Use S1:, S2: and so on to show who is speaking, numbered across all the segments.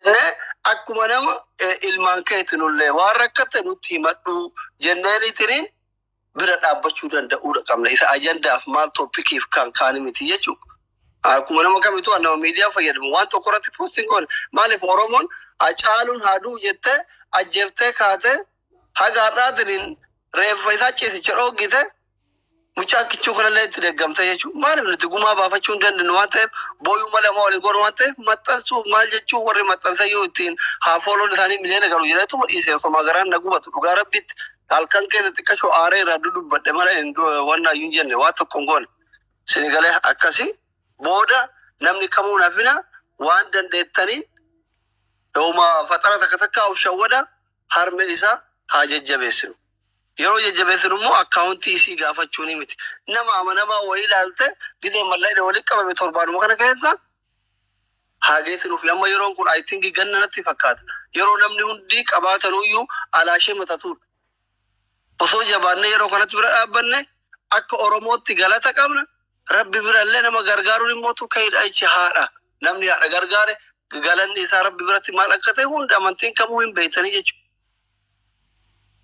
S1: Jennee akkuma nama ilmaan keetinullee waan rakkatte nutti himadhu jenneeniitiniin bira dhaabbachuu danda'uudha qabna. Isa ajandaaf maal topiciif kan kaani miti jechuudha. Akkuma nama kamitu nama miidiyaa fayyadamu waan tokko irratti postiin goone, maaliif Oromoon Hacaaluun haa du'u jettee ajjeeftee kaatee haga har'aatiniin reeffa isaa ciisicha dhoogite, mucaa kichuu kanallee itti deeggamte jechuudha. Maaliif nuti gumaa baafachuu hin dandeenyu waan ta'eef, booyuu malee amma walii godhu waan ta'eef, maxxansuuf maal jechuu, warri maxxansayyuu ittiin haa fooloon isaanii miliyoona galu jedheetuma dhiise. Osoo garaan na gubatu, dhugaa rabbitti halkan keessa xiqqashoo aaree irraa dudubbadhe malee wanna iyyuu hin jenne, waan tokko hin goone. Sinigalee akkasii booda namni kamuu nafina waan dandeettaniin yooma faxara takka takka of shawwada, harme isaa haa jajjabeessinu. Yeroo jajjabeessinu immoo akkaawuntii isii gaafachuu ni miti. Nama amanamaa wayii ilaalte gizee mallaqni walitti qabame torbaanuma kana keessa haa geessinuuf. Amma yeroon kun, I think, ganna natti fakkaata. Yeroo namni hundi qabaatanuyyuu alaashee matatudha. Osoo jabaannee yeroo kanatti bira dhaabbanne akka Oromootti galata qabna. Rabbi birallee nama gargaaruun immoo ka'idha jechi haadha. Namni haadha gargaare galanni isaa Rabbi biratti maal akka ta'e hunda amantiin kamuu hin beektanii jechuudha.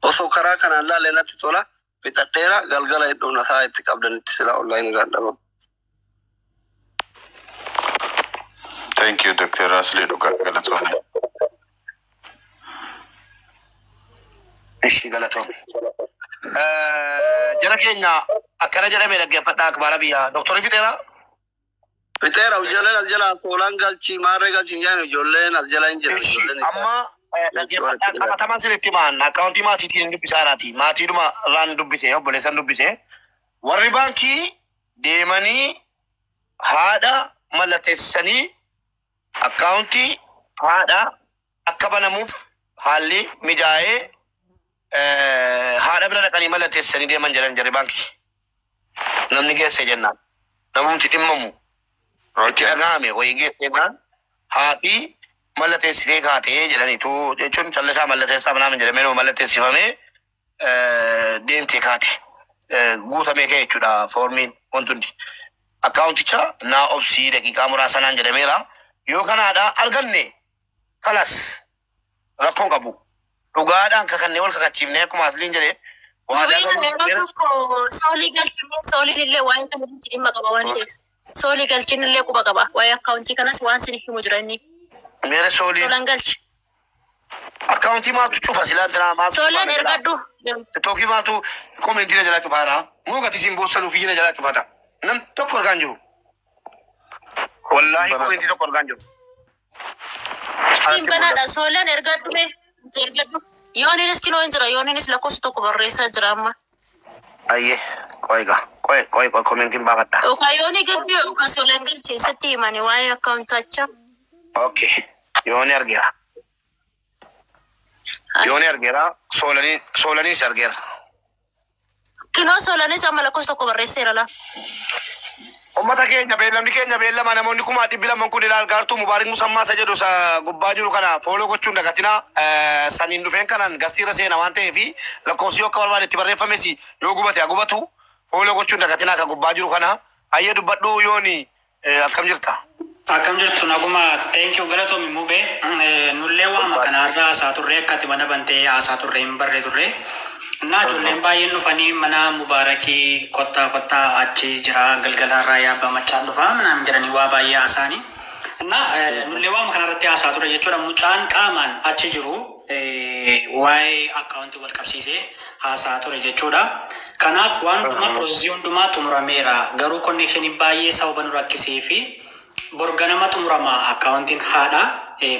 S1: Osoo karaa kanaan laalee natti tola. Fixadheera, galgala hedduun isaa itti qabdanitti sila online irraan dhabamu.
S2: Thank you, Dr. Asli, dhugaa galatoomne.
S3: Ishi, galatoome. Jara keenya, akkana jedhame, dhaggeeffadhaa, akbaara biyyaa. Doktorri fixeera?
S1: Fixeera, ijoolleen as jala soolaan galchii maarree galchii hin jedhan, ijoolleen as jala hin jiran.
S3: Ishi, amma dhaggeeffadhaa, qabatamaa sirriitti maan akkaawuntii maatiitiin dubbisaaraati. Maatiidhuma irraan dubbise, obboleessan dubbise. Warri baankii deemanii haadha mallatteessisanii akkaawuntii haadha akka banamuuf haalli mijaa'ee haadha bira dhaqanii mallatteessisanii deeman jedhan jarri baankii. Namni geesse jennaan. Namumti dhimmamu itti dhaga'ame wayii geesse jennaan haati mallatteessitee kaatee jedhaniitu, jechuun callisaa mallatteessaa manaa jedhamee nama mallatteessifamee deemtee kaate. Guutamee ka'e jechuudha foormiin wanti hundi. Akkaawunticha naa obsii daqiiqaa muraasa naan jedhameera. Yoo kanaadha arganne kalas rakkoon qabu. Dhugaadhaan kakannee wal kakachiifnee akkuma Asliin jedhee waadaa
S4: Mubiin, yeroo tokko soolii galchine, sooliin illee waa'ee kana irratti dhimma qaba waan ta'eef. Soolii galchine illee quba qaba. Waa'ee akkaawuntii kanas waan sin himu jira inni.
S3: Meera sooliin.
S4: Soolan galchi.
S3: Akkaawuntii maaltu cufa silaa intinaa maaltu
S4: Soolan
S3: cufaa?
S4: Ergadhu.
S3: Tiktookii maaltu commentii na jalaa cufaara? Moo gati isin boossanuu fi na jalaa cufata? Nam tokko argaan jiru. Wallaahi, commentii tokko argaan jiru.
S4: Siin banaadha. Soolan ergadhu mee. Ergadhu. Yooniinis kinoo hin jira. Yooniinis lakkoofsa tokko barreessaa jira amma.
S3: Ayyee, qoy gaa, qoy qoy qoy, commentiin baafadha.
S4: Yookaan yoonii galchi yookaan soolan galchi sitti himani waa'ee akkaawuntichaa.
S3: Okay, yooni argeera. Yooni argeera, soolanii soolaniis argeera.
S4: Kinoo soolanis amma lakkoofsa tokko barreesseera laa.
S3: Ummata keenya, beellamni keenya beellama. Namoonni 200,000 kun ilaal gaartuu Mubaarik Musammaa isa jedhu isa gubbaa jiru kana follow gochuun dagatina. Saniin dhufeen kanaan gastiirra seena waan ta'eef, lakkoofsi yoo akka barbaade itti barreeffames yoo gubate haa gubatu, follow gochuun dagatinaa kan gubbaa jiru kana. Hayyee, dubbadhu yooni, akkam jirta?
S5: Akkam jirtu? Naguma. Thank you, galatoomi Mubee. Nullee waama kana har'a haasaa turre, akka ati mana bantee haasaa turre hin barre turre. Innaa ijoolleen baay'een dhufanii mana Mubaarakii kottaa kottaa, achi jira, galgala irraa yaabba machaan dhufaa naan jedhanii waa baay'ee haasaanii. Innaa nullee waama kana irratti haasaa ture jechuudha. Mucaan qaamaan achi jiru waa'ee akkaawuntii wal qabsiisee haasaa ture jechuudha. Kanaaf waan hundumaa, processii hundumaa xumurameera. Garuu connectionii baay'ee sababa nu rakkisee fi borganama xumurama akkaawuntiin haadha,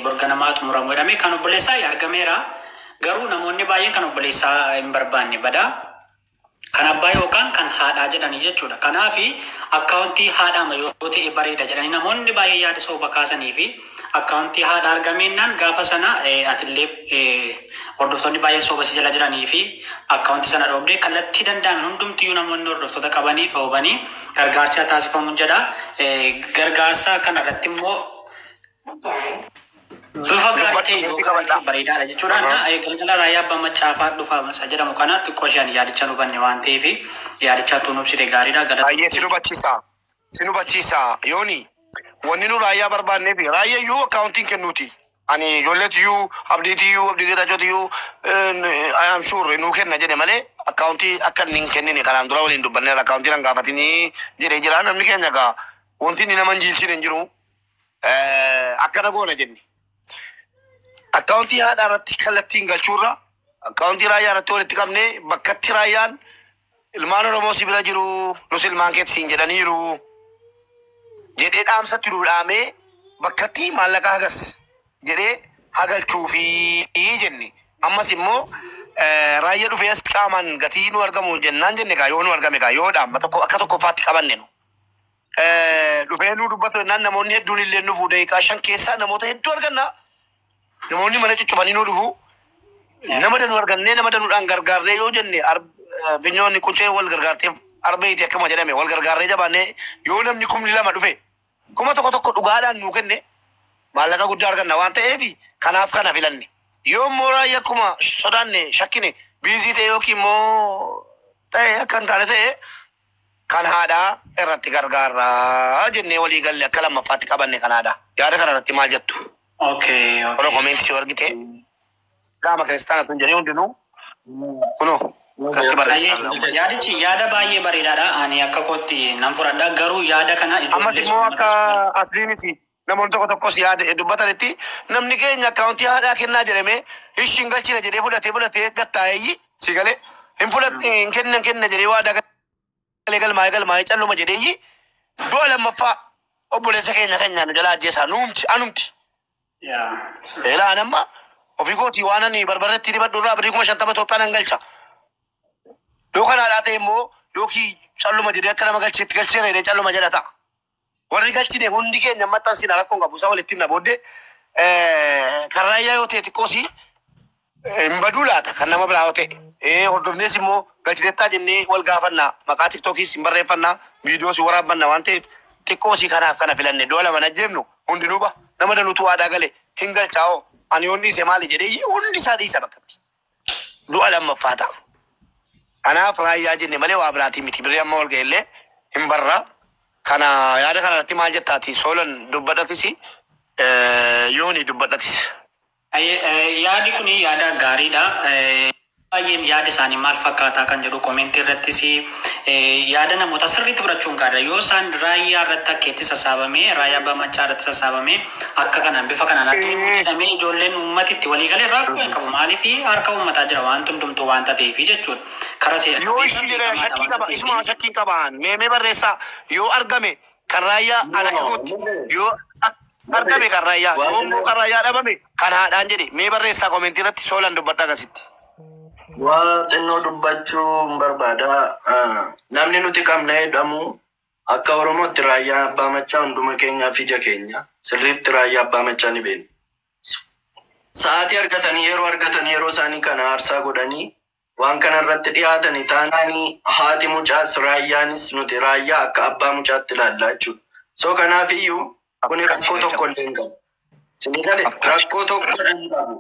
S5: borganamaa xumuramu jedhame. Kan obboleessaa argameera. Garuu namoonni baay'een kan obboleessaa hin barbaanne badaa. Kan abbaa yookaan kan haadhaa jedhanii jechuudha. Kanaafi akkaawuntii haadhaama yoo ta'e bareeda jedhanii namoonni baay'ee yaada soba kaasanii fi akkaawuntii haadha argameennaan gaafa sana atillee hordoftoonni baay'een soba si jala jiranii fi akkaawuntii sana dhoobdee kallattii danda'ame hundumtiyyuu namoonni hordoftoota qabanii dhoobanii gargaarsi haa taasifamu jedha. Gargaarsa kana irratti immoo bifa gaarii ta'e yoo qabaate bareedaadha jechuudha. Na galgala raayyaa abbaa macaafaa dhufa isa jedhamu kana xiqqoo isheen yaadicha nu banne waan ta'eef, yaadicha tuun ibsite gaariidha.
S3: Baay'ee si hubachiisa. Si hubachiisa yooni, wanni nu raayyaa barbaanneef raayyaa iyyuu akkaawuntiin kennuuti. Ani ijoolleetiyyuu abdiitiyyuu abdii geetaachotiyyuu I am sure nuu kenna jedhe malee akkaawuntii akka inni hin kennine kanaan dura waliin dubbanneera akkaawuntii nan gaafatinii jedhee jira namni keenya gaa wanti inni nama hin jiilchine hin jiru akkana goona jenni. Akkaawuntii haadhaa irratti kallattiin galchuurra akkaawuntii raayyaa irratti walitti qabnee bakkatti raayyaan ilmaan Oromoo si bira jiru nus ilmaan keetti siin jedhaniiru jedhee dhaamsatti nu dhaamee bakkatti maallaqa hagas jedhee hagalchuufi jenne. Ammas immoo raayyaa dhufee as qaamaan gatii nu argamu jennaan jenne gaa yoo nu argame gaa yoo dhaamma tokko akka tokkoffaatti qabanne nu. Dhufee nu dubbatu jennaan namoonni hedduun illee nu fuudhe daqiiqaa 5 keessaa namoota hedduu arganna. Namoonni mana cuccufanii nu dhufu. Nama danuu argannee nama danuudhaan gargaarree yoo jenne finyoonni quncee wal gargaartee arbeeti akkuma jedhame wal gargaarree jabaannee yoo namni 2,000 dhufe 1,000 dhugaadhaan nuu kenne maallaqa guddaa arganna waan ta'eef kanaaf kana filanne. Yoo immoo raayyaa akkuma sodaanne shakkine biizii ta'e yookiin immoo ta'e akka hin taane ta'e kan haadhaa irratti gargaarraa jennee walii galle akka lammaffaatti qabanne kan haadhaa. Yaada kana irratti maal jettu?
S5: Okay,
S3: Kunoo
S5: okay.
S3: koomeentii si argite qaama kiristaanaa tun jedhee hundinuu kunoo akkatti barreessaa jira.
S5: Yaadichi yaada baay'ee bareedaadha. Ani akka kootti nan fudhadha. Garuu yaada kana
S3: Ammas
S5: ijoollee
S3: immoo akka asliinis namoonni tokko tokkos yaada dubbatanitti namni keenya akkaawuntii haadhaa kennaa jedhamee ishiin galchina jedhee fudhatee fudhatee gattaa'eeyyi si galee hin fudhatte hin kenna kenna jedhee waadaa galee galmaa'ee galmaa'ee calluma jedheeyyi du'a lammaffaa obboleessa keenya keenyaan nu jalaa ajjeesaa nuumti anumti. Eelaan amma ofii kootii waan ani barbaretti dibadhu irraa birrii 50,000 Itoophiyaan nan galcha. Yoo kan haadhaa ta'e immoo yookiin calluma jedhee akka nama galcheetti galcheera jedhee calluma jedha ta'a. Warri galchine hundi keenya maxxansina rakkoon qabu isaa walitti himna booddee kan raayyaa yoo ta'e xiqqoosi hin baduu laata kan nama biraa yoo ta'e. Hordofnees immoo galchitettaa jennee wal gaafannaa maqaa tiktookiis hin barreeffannaa viidiyoos hin waraabbanna waan ta'eef xiqqoosii kanaaf kana filanne du'a lama ajjeefnu hundinuu ba nama danuutu waadaa gale hin galchaa'oo ani yoon dhiise maali jedhee hundi isaa dhiisa bakkatti. Du'a lammaffaa ta'a. Kanaaf raayyaa jenne malee waa biraatii miti birrii amma wal ga'ellee hin barra. Kana yaada kana irratti maal jettaati soolan dubbadhatis yooni dubbadhatis.
S5: Yaadi kun yaada gaariidha. Baay'een yaada isaanii maal fakkaataa kan jedhu koomeentii irrattis yaada namoota sirriitti fudhachuun gaariidha. Yoo isaan raayyaa irratti akka itti sassaabamee raayyaa abbaa machaa irratti sassaabamee akka kanaan bifa kanaan akka himu jedhamee ijoolleen uummati itti walii galee rakkoo hin qabu. Maaliif harka uummataa jira waan hundumtuu waan ta'eef jechuudha. Karaa seera
S3: Yoo ishii jedhan shakkii qaba isuma shakkii qabaan meemee barreessaa yoo argame kan raayyaa ana kootti yoo argame kan raayyaa yoo immoo kan raayyaa dhabame kan haadhaan jedhe mee barreessaa koomeentii irratti soolan dubbadha akkasitti.
S6: Waa xinnoo dubbachuu hin barbaada. Namni nuti qabna jedhamu akka Oromootti raayyaa abbaa machaa hunduma keenyaaf ija keenya. Sirriitti raayyaa abbaa machaa ni beekna. Sa'aatii argatanii yeroo argatanii yeroo isaanii kana aarsaa godhanii waan kana irratti dhiyaatanii taanaanii haati mucaas raayyaanis nuti raayyaa akka abbaa mucaatti ilaallaa jechuudha. So kanaafiyyuu kuni rakkoo tokko illee hin qabu. Isinii galee rakkoo tokko hin qabu.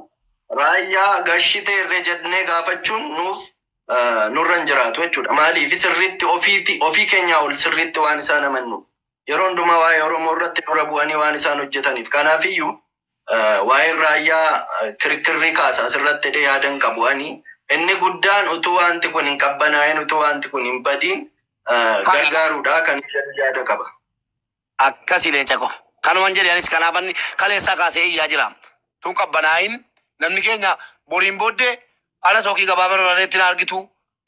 S6: Raayyaa gashitee irree jennee gaafachuun nuuf nurra hin jiraatu jechuudha. Maaliif sirriitti ofiiti ofii keenyaa ol sirriitti waan isaan amannuuf. Yeroo hundumaa waa'ee Oromoo irratti dura bu'anii waan isaan hojjetaniif. Kanaafiyyuu waa'een raayyaa kirikirrii kaasa asirratti hidhee yaada hin qabu. Ani inni guddaan utuu wanti kun hin qabbanaa'in utuu wanti kun hin badiin gargaaruudha kan jedhu yaada qaba.
S3: Akkasi leenca ko. Kanuman jedhe anis kanaaf anni kaleessaa kaasee iyyaa jira. Tun qabbanaa'in namni keenya boriin booddee ala sookii gabaa barbaadnetti na argitu.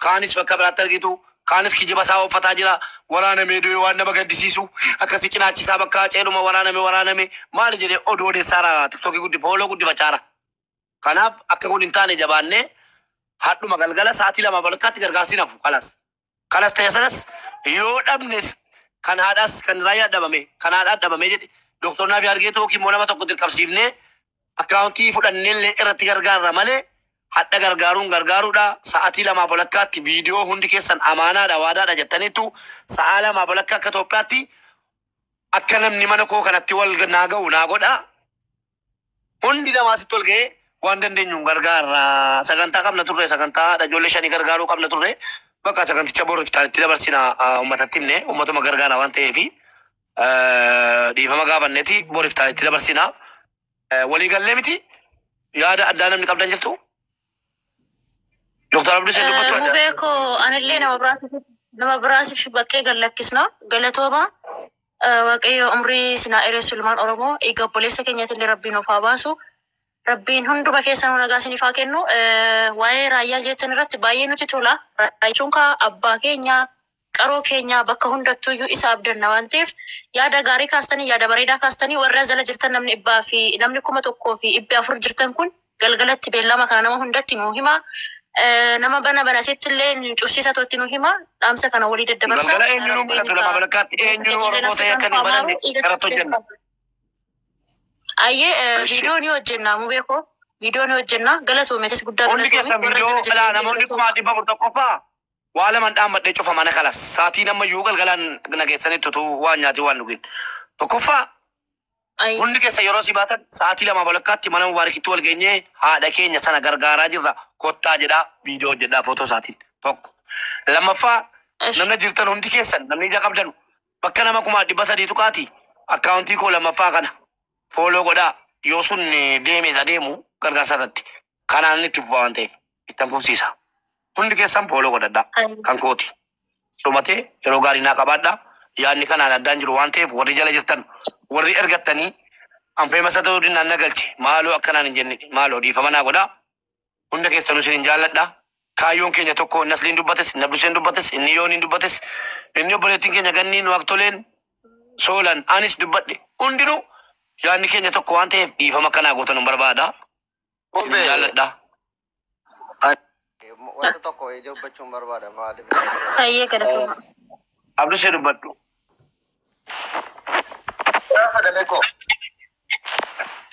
S3: Kaanis bakka biraatti argitu. Kaanis kijiba isaa uffataa jira. Waraanamee du'e waan nama gaddisiisu. Akkasi cinaachisaa bakka ceeluma waraaname waraaname maali jedhee oduu odeessaara tiktookii guddi fooloo guddifachaara. Kanaaf akka kun hin taane jabaannee hadhuma galgala sa'aatii 2 walakkaatti gargaarsi nafu kalas. Kanas ta'e sanas yoo dhabnes kan haadhaas kan raayyaa dhabame kan haadhaa dhabame jedhe Dooktor Naafi Argeetoo yookiin immoo nama tokko dirqamsiifnee akkaawuntii fudhannee illee irratti gargaarra malee hadha gargaaruun gargaaruudha. Sa'aatii 2 walakkaatti viidiyoo hundi keessan amaanaadha waadaadha jettaniitu sa'aa 2 walakkaa akka Itoophiyaatti akka namni mana koo kanatti wal naa ga'u naa godha. Hundi namaa sitti ol ga'ee waan dandeenyuun gargaarra. Sagantaa qabna turre sagantaa haadha ijoollee 5 gargaaruu qabna turre. Bakka saganticha boru itti dabarsina uummatatti himne uummatuma gargaara waan ta'eefi dhiifama gaafanneeti boru itti dabarsina. Waliigallee miti yaada addaa namni qabdan jirtu. Dr. Abduseen dubbattu adda.
S4: Mubee koo anillee nama biraatiif bakkee gallakkisna. Galatooma. Waaqayyo umrii sinaa dheeressu ilmaan Oromoo. Egaa obboleessa keenyaatillee Rabbiin nuuf haa baasu. Rabbiin hunduma keessanuu nagaa isiniif haa kennu. Waa'ee raayyaa jettan irratti baay'ee nutti tola. Raayyachuun kaa abbaa keenya, qaroo keenya, bakka hundattuyyuu isa abdanna waan ta'eef yaada gaarii kaastanii, yaada bareedaa kaastanii, warra jala jirtan namni dhibbaa fi namni 1400 jirtan kun galgalatti beellama kana nama hundatti nuu hima. Nama bana banatetti illee cufsiisa tootti nu hima. Dhaamsa kana walii daddabarsa.
S3: Galgala eenyuun mul'atu lama balakkaatti eenyuun Oromoo ta'e akka hin bananne irratti hojjenna.
S4: Ayyee, viidiyoo ni hojjenna mubee koo. Viidiyoo ni hojjenna. Galatoomeetis guddaa
S3: Hundi keessan
S4: galatoomi. Warra
S3: viidiyoo
S4: jala
S3: alaa
S4: jirtan
S3: namoonni 400,000 qofa waa laman dhaammadhee cufa mana kalas. Saatiin ammayyuu galgalaan nageessanitti utuu waan nyaatee waan dhugin. Tokkoffaa,
S4: Ayyee.
S3: hundi keessa yeroo si baatan sa'aatii lama walakkaatti mana Mubaarakitti wal geenyee haadha keenya sana gargaaraa jirra. Kottaa jedhaa viidiyoo hojjedhaa footoo isaatiin. Tokko. Lammaffaa, namni jirtan hundi keessan namni ija qabdan bakka nama 300,000 tuqaati. Akkaawuntii koo lammaffaa kana follow godhaa, yoo sun deeme isa deemu gargaarsa irratti. Kanaan inni itti fufa waan ta'eef ittan fufsiisa. Hundi keessan follow godhadhaa.
S4: Ayyee.
S3: Kan kooti. Dhumatee yeroo gaarii naa qabaadhaa. Yaadni kanaan addaan jiru waan ta'eef warri jala jirtan warri ergattanii anfeemasa ta'uu dinnaan na galche maaloo akkanaan hin jenne maaloo dhiifama naa godhaa. Hunda keessanuu isin jaalladha. Kaayyoon keenya tokko, Nasliin dubbates, inni Abduseen dubbates, inni Yooniin dubbates, inni obboleettiin keenya ganniin waaqtoleen soolan anis dubbadhe, hundinuu yaadni keenya tokko waan ta'eef dhiifama akkanaa gootan hin barbaada. Isin
S1: Mubee
S3: jaalladha.
S7: Wanta tokko dubbachuun barbaada maaliif?
S4: Ayyee, galatooma.
S3: Abdusee, dubbadhu.
S1: Sagalee koo.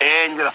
S3: Ee, hin jira.